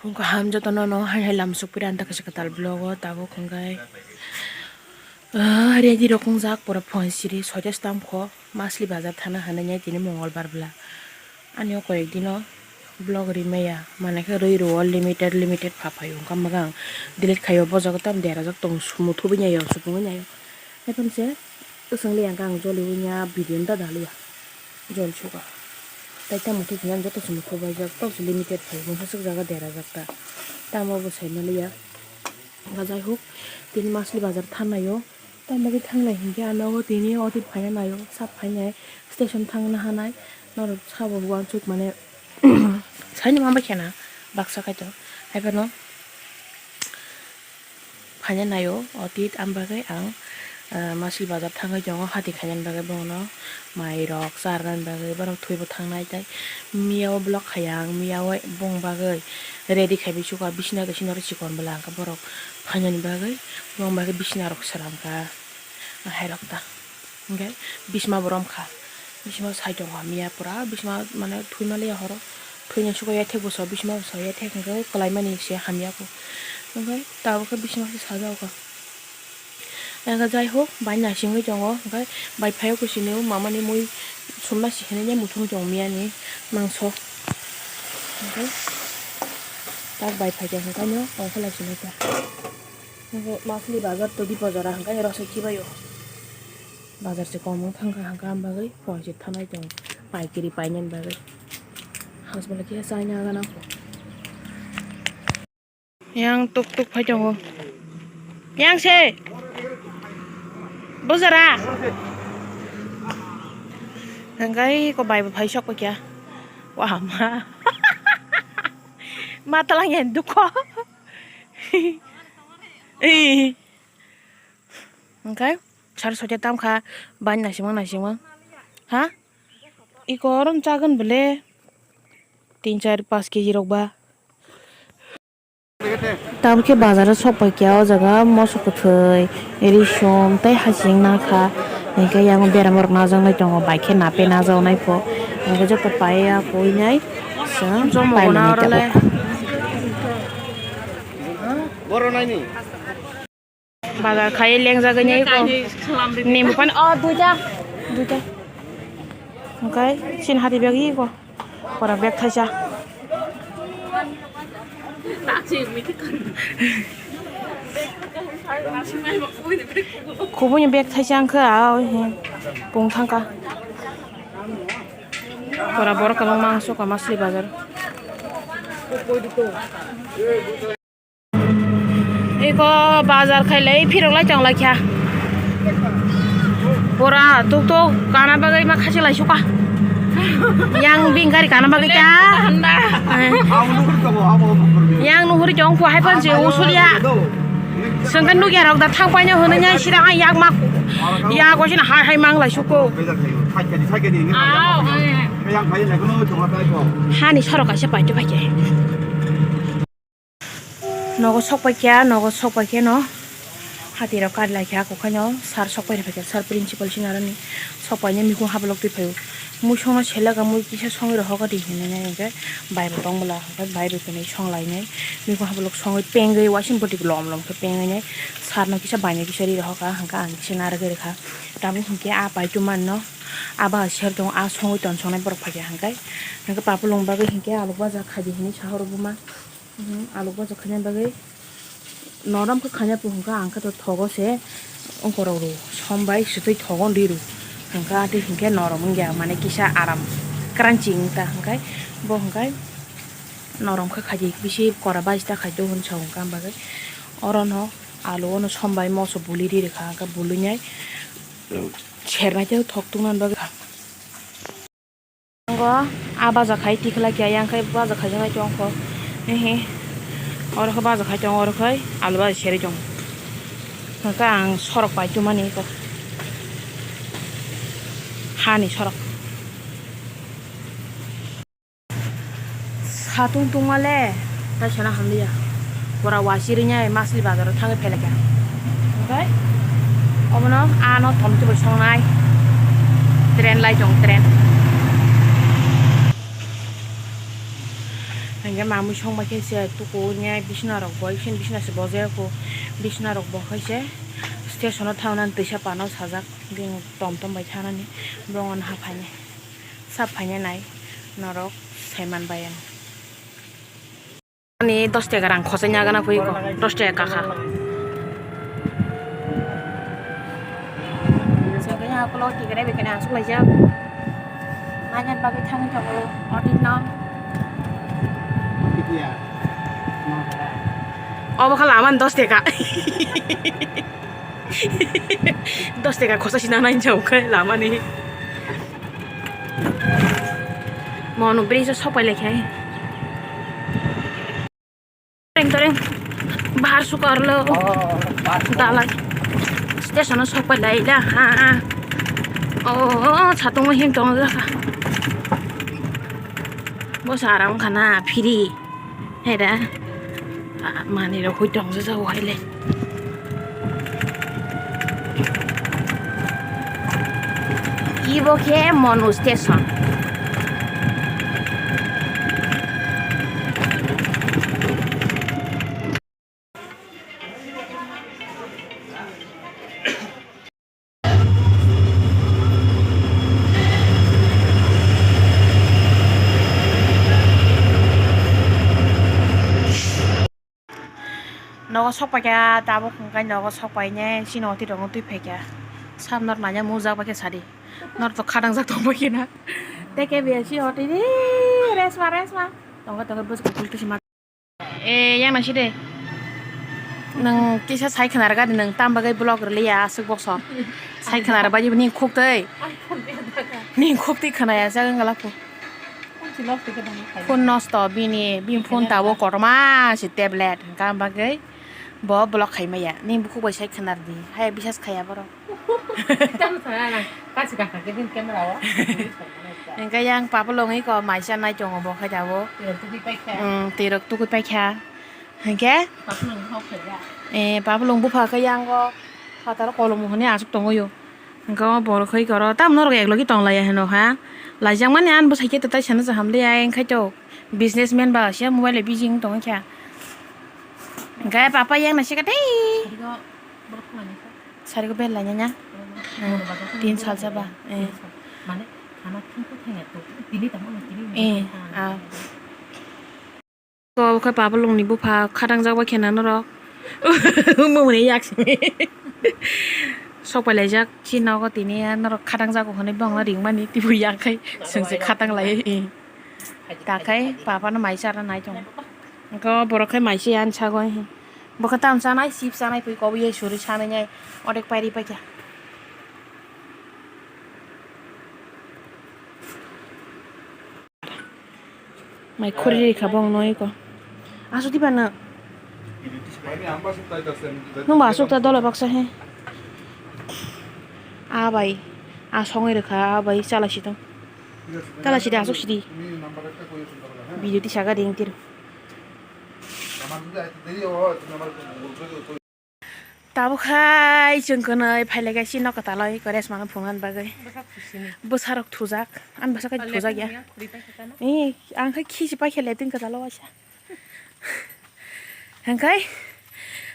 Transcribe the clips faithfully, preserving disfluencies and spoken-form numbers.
Wngkha ham jotono no hai hai lam sukpira ang ta kaisa kwtal vlog o tabuk hwnkhe, ah, ready rok wngjak pura phone siri soitas tamkho masli bazar thana hinwi tini mongol bar bwla. Ani o koyek dino vlog rimaya manwi khe rwi rwo limited limited pha phaio wngkha mwkhang delete khaio bojagw tam derajak tongo sumo thubui naio supungwi naio. Haiphano se bwswng le ang khe ang joliui nya video no da daliya. Jol suka. Tai tamo thik hinang joto se muthu baijak, tok se limited phai, mungsa swk jaga derajak ta. Tamo bo sai maliya. Ga jai hok, tini masli bazar thannaio. Tamo bagwi thangnai hinkhe ano tini oti phaina naio, sap phainai station thangna hanai. Norok sabo uansuk mane saini ma bai khena baksa kaitor. Haiphano. Phaina naio, otit, am bagwi ang, ah, masli bazar thangwi tongo, hati khainani bagwi bono mairok charnani bagwi, borok thwibo thangnai tei miyao vlog khaiya ang, miyao bong bagwi ready khaiwi suka, bisina tisina rw chikon bwla hwnkha borok phainani bagwi, bong bagwi bisinarok swnamkha, hairok ta. Hwnkhe bisma bo romkha. Bisma sai tongo hamya pura. Bisma mane thwi maliya horo. Thwini suko yathek bo so, bisma bo so, yathek hwnkhe kwlaimani se hamya kho. Hwnkhe tabuk khe bisma se sajagkha. Hwnkhe jai hok, bai nasingwi tongo. Hwnkhe bai phaio khe sini mamani mui sumna si hinwi muthungwi tongo miyani mangso. Hwnkhe tak bai phaikha hwnkhe no tongkha lai sini ta. Hwnkhe masli bazar to dipo jora hwnkhe rosai khibaio. Bazar se kom wng thangkha hwnkhe, am bagwi phone se thanai tongo, paikiri painani bagwi. Hasbala khe chaina gana. Yang tuk tuk phai tongo. Yang se. Bujara. Hwnkhe ko bai bo phai sok kya. Wah ma. Matalang yang dukho. Ih. Hwnkhe sar soite tamkha bai naisingma naisingma. Ha? Iko oro chagwn bwle tin char panch kg rok ba. Tabukhe bazar o sok paikha o jaga moso kwthwi, risum tei hasing nakha. Hwnkhe yang berama rok najaknai tongo, bai khe nape najaknai pho. Hwnkhe joto paiya koi nai chwng pailani tabuk. Bazar khai lengjagwi nai ko. Nimbo pani, oh, duita, duita. Hwnkhe chini hati bag iko. Pora bag thaisa. Kubuni bag thaisa wngkha, ah, he, pung thangkha. Pora borok kwbangma ang suka masli bazar. Eko bazar khailai phirok lai tong lai kha. Pura tuk tuk kana bagwi ma khachilai suka. Yang bini gari kana bagwi ta. Yang nuhuri tong pho hai phan je usulia. Sengkan nukya rok da thang paina hwnwi nya sira ang yak mak. Yak o sina hai hai mang lai suko. Hani sorok kaisa paito paikhe. Nogo sok paikha, nogo sok paikhe no. Hati rok kari lai kha, kokhaino sir sok pai rw phaikha, sir principal sini aroni sok paine mikung hablok twi phaio. Mui songno selaka mui kisa songwi rohorkha di hinwi nai hwnkhe bai bo tong bwla hwnkhe bai bo tini song lainai. Mikung hablok songwi pengwi uaising bwtwi lom lom khe pengwi nai. Sir no kisa bai no kisa ri rohorkha hwnkhe ang kisa narwgwi rwkha. Tamo hwnkhe a paitoma no a ba sir tongo a songwi tonsongnai borok phaikha hwnkhe. Hwnkhe papulung bagwi hwnkhe alok baja khaidi hinwi sahoro buma. Mhm, alok bojak khaina bagwi norom khe khaina pung kha, ang khe to thogo se wngkorok rw, som bai swtwi thogo wngdi rw, hwnkha tei hinkhe norom wngya, mane kisa aram crunchy wngta, hwnkhe bo hwnkhe norom khe khaidi bisi kora baista khaidi hwn sa hwnkha, am bagwi orono alu ono som bai moso buli ri rwkha, hwnkhe buli nai sernai tei thok tungna bagwi. Ngo a baja khai tikhlai khe, ayang khai baja khaijaknai tongkho. Ehe. Oro khe baja khai tongo, oro khai alu baja serwi tongo. Hwnkhe ang sorok pai tumani kok. Hani sorok. Satung tungmale, tai sana hamliya. Pura wasi rinyai masli bazaro thangwi phelekha. Oke? Obono ano thomtwi bai songnai. Train lai tong train. Mamui song bai khe se tuku nya bisna rok bo, isin bisna se bojai ko, bisna rok bo khai se station o thangna twisa pano sajak, bini tom tom bai thanani bongoni ha phainai, sap phainai nai norok saiman bai ang. Ani dos taka rang khosai nya gana pui ko, dos taka kakha. Chwng khe ha ukulok tikare bai khe aswk laijak. Nainan bagwi thangwi tongo, otik no. Obo kha laman dos taka. Dos taka khosa sina nai jao khe lamani. Mono bridge o sopai lai khe. Toreng toreng bahar sukar lo. Dalai station o sopai lai la ha. Oh, satung him tong ja. Bo sa aram khana phiri. Heda. Ah, mani rok hui tong ja ja hai le. Ibo khe Monu station. Nogo sok paikha, tabuk hwnkhe nogo sok painai, chini oti rokno twi phaikha. Sam nor nanya mujak bai khe sadi. Nor to khadang jak tong bai khe na. Teke biya si oti ni resma resma. Tongkhe tongkhe bwswk khe kulti sima. E yang nasi de. Nang kisa sai khnar gadi nang tam bagai blog rwliya aswk bokso. Sai khnar bai ni khuk tei. Ni khuk tei khna ya jaga ngala ko. Phone nosto bini, bini phone tabo kotorma se tablet, hwnkha bagwi bo block khai maya. Nini bukhuk bai sai khwnar di, hai bisas khaiya borok. Tamo sana nang, kasi kahar ke din camera o. Hwnkhe yang papulung iko maisa nai tongo bo khai tabo. Tirok tugui paikha. Hmm, tirok tugui paikha. Hwnkhe? Papulung hok khaiya. Eh, papulung bupha khe yang o phataro kolom hwnwi aswk tongwi o. Hwnkhe o borok hai khe oro tamo norok eklogi tong laiya hino ha. Laijakmani ani bwsai khe tai sana kaham le ai wngkhai to. Businessman ba sia mobile bai busy wng tong kha. Hwnkhe papa yang naisika tei. Sarigo bel laina nya. Tin salsa ba. Eh. Mane khana thungkhu thangya to. Tini tamo tini. Eh, ah. Ko khe papulung ni bupha khadang jak bai khe na norok. Mumuni yak simi. Sok pai laijak si nogo tini norok khadang jago hwnwi bongno ringmani tibui yak khai chwng se khadang lai. Ta khai papa no mai chara nai tongo. Ko borok khai mai se ani sago. Bo khe tam chanai chips chanai pui kobo ye suri sanai nai odek pairi paikha. Mai khuri ri kha bong noi ko. Asuk di bana. Nung ba asuk ta dolo baksa he. A bai. A songoi rwkha a bai chala si tong. Chala si di asuk si di. Video ti saga ding tir. Tabuk hai chwng kwnwi phailaikha si nok kwtal o eko rest mano phunukna bagwi. Bwsa khusini. Bwsarok thujak, ani bwsa khe thujak ya. Khuri paikha no? Ee, ang khe khisi paikha le tin kwtal o waisa. Hwnkhe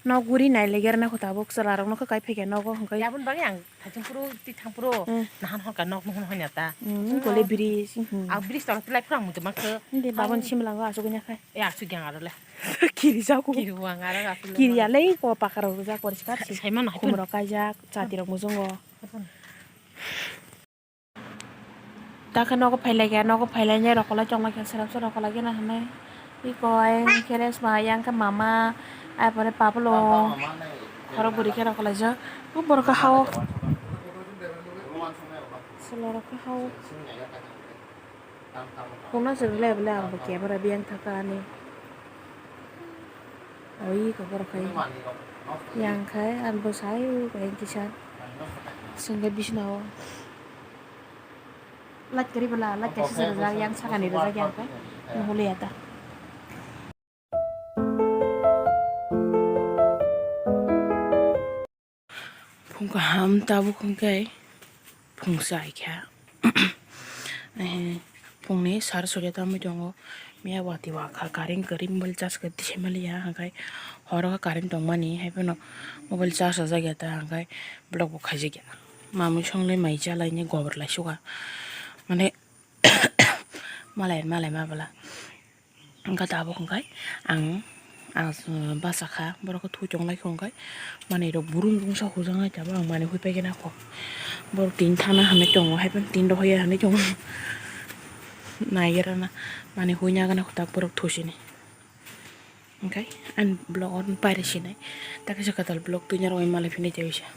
nok guri nai laigerna kho tabuk chwla rok no khe kai phaikha nogo hwnkhe. Yaboni bagwi ang thaichung phuru twi thang phuru Hmm. Nahan hor ka nok nuhun hanya ta. Hmm, gole bridge, hmm. Ang bridge tolo tilai phuru ang muchung mankhe. Hindi babon simlang o asugwi nyakhai. E asugwi ang aro le. Kiri jago. Kiri wang aro asuk le. Kiri ya lei ko pakaro rujak poriskar si. Saimano hai khum rok kaijak, chati rok mujungo. Takhe nogo phailai kha, nogo phailai nai rokolai chonglai kha, serap se rokolai gana hinwi. Iko ayang khe resma, ayang khe mama, ai pore papulung, khorok bwrwi khe rokolai jak. O borok khe hao. Chwla rok khe hao. Phone no chwng le bwle ang bo camera biyang thaka ani. Oi kok borok khai yang khai ang bo sai bai kisa sengke bisna o light kwrwi bwla light kaisa se rwjak yang sakani rwjak yang khai nuhuli ya ta. Phung kaham tabuk hwnkhe phung chai kha. Eh, Phungni sar soida tamo tongo. Miya wati wakha, current kwrwi mobile charge khe tisai maliya, hwnkhe horo khe current tongmani, haiphano mobile charge rwjak ya ta, hwnkhe vlog bo khaijak ya. Mamui songlai mai chalaini gobor lai suka, mane malai malai ma bwla. Hwnkhe tabuk hwnkhe ang, ang bachakha, borok khe thui tonglai khe hwnkhe manwi rok burum bumsa hujaknai tabuk ang manwi hui paikhe nakho. Borok tin thana hinwi tongo, haiphano tin rohor ya hinwi tongo. Naigerana manwi hui nagana kho tak borok thusini. Hwnkhe ani vlog o pairi sinai, takisa kwtal vlog twi narwknai malai phini tei bisa.